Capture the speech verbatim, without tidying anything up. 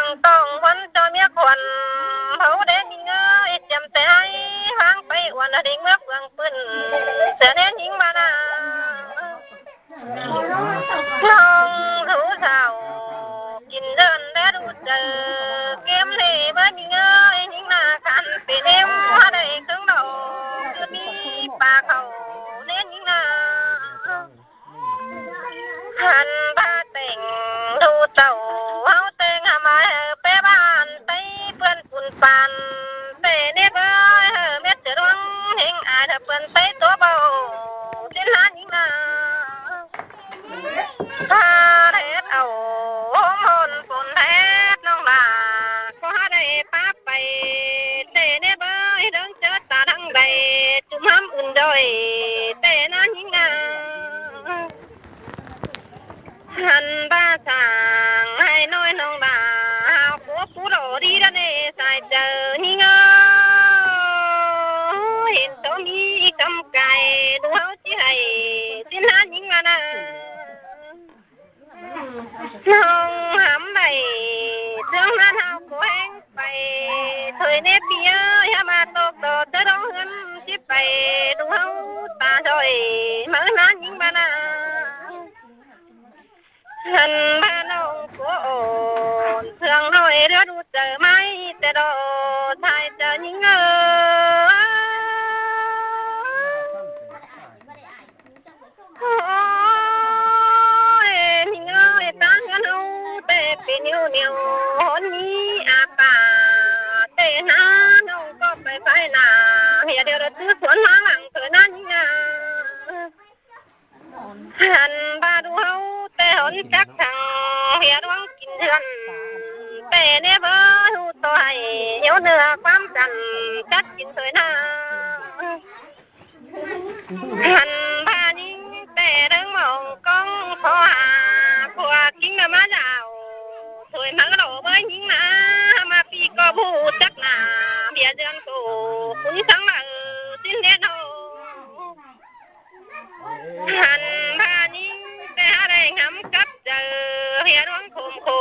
ꞌtong ꞌhuốn ꞌchoi ꞌmiếc khuôn, phảu đé ꞌnhính ơi, ꞌchiêm té ꞌhại ꞌváng pay uôn, đinh ꞌmước ꞌvướng ꞌpưn, sia ꞌnê ꞌnhính ꞌva ꞌna. ꞌNọng dú dảo kin ꞌdợn đé đu chaư, ꞌkêm ꞌlế báu ꞌnhính ơi, ꞌnhính ꞌna khăn pên ꞌếm, hák đảy khứng đỏ, ꞌcứ ꞌmí pák hảu ꞌnê ꞌnhính ꞌna. Hăn ꞌva tẻng đu tảu, ꞌháu tẻng hảư mai hảư pé ꞌván Tây ꞌpươn pun păn, pé ꞌnê báu hảư mết ꞌchớ ꞌluống ꞌhéng ai hảư ꞌpươn Tây tua báu, ꞌsịn ꞌna ꞌnhính ꞌna. ꞌHa đét au hôm hôn pôn đét ꞌnọng ꞌva, ꞌcọ hák đảy pák pay, té ꞌnê báu ꞌhị ꞌlớng ꞌchớ ta đăng đảy, ꞌchum hám ứn đôi, té ꞌna ꞌnhính ꞌna. Hăn ꞌva săng hảư ꞌnọi ꞌnọng ꞌva, hảư ꞌcọ pú đỏ đi đa ꞌnê sai chaư ꞌnhính ơi. Hên ꞌtố ꞌmí cắm cai, đu ꞌháu ꞌchí hảư, ꞌsịn ꞌna ꞌnhính ꞌva ꞌna. ꞌNọng hám đảy, ꞌsướng ꞌnặn ꞌháu ꞌcọ ꞌhéng pay, thôi ꞌnê ꞌpi ơi, hák ꞌma tốc độ ꞌtớ đóng ꞌhướn ꞌchí pay, đu ꞌháu ta thôi, máư ꞌna ꞌnhính ꞌva ꞌna. Hăn ꞌva ꞌnọng ꞌcọ ôn, ꞌsướng ꞌnọi ꞌlứa đu chaư mai, té đỏ sai chaư ꞌnhính ơi. Ôi, ꞌnhính ơi, ta ꞌhướn ꞌháu té pên ꞌnéo ꞌnéo, hôn ꞌnị a pá, té ꞌna ꞌnọng ꞌcọ pay phái ꞌna, ꞌhiạk điêu đa ꞌtứ suốn ꞌmá lăng thôi ꞌna ꞌnhính ꞌna. Hăn ꞌva đu ꞌháu té hôn chắc thăng, ꞌhiạk ꞌluống kin ꞌhướn, té ꞌnê báu ꞌhụ ꞌtoi, hiếu nưa ꞌquám chăn, chắc kin thôi ꞌna. Hăn ꞌva ꞌnhính té ꞌlớng mong ꞌcóng khó ha, ꞌpưa kin ꞌna ꞌmá dảo, thôi máư đỏ báu ꞌnhính ꞌna, ꞌmá ꞌpi ꞌcọ ꞌhụ chắc ꞌna, ꞌviạk dươn tô, cún sắng ꞌva, ꞌsịn đét ꞌnọ. Hăn ꞌva ꞌnhính té hák đảy ngắm cắp chaư, ꞌhiạk ꞌluống khôm khô.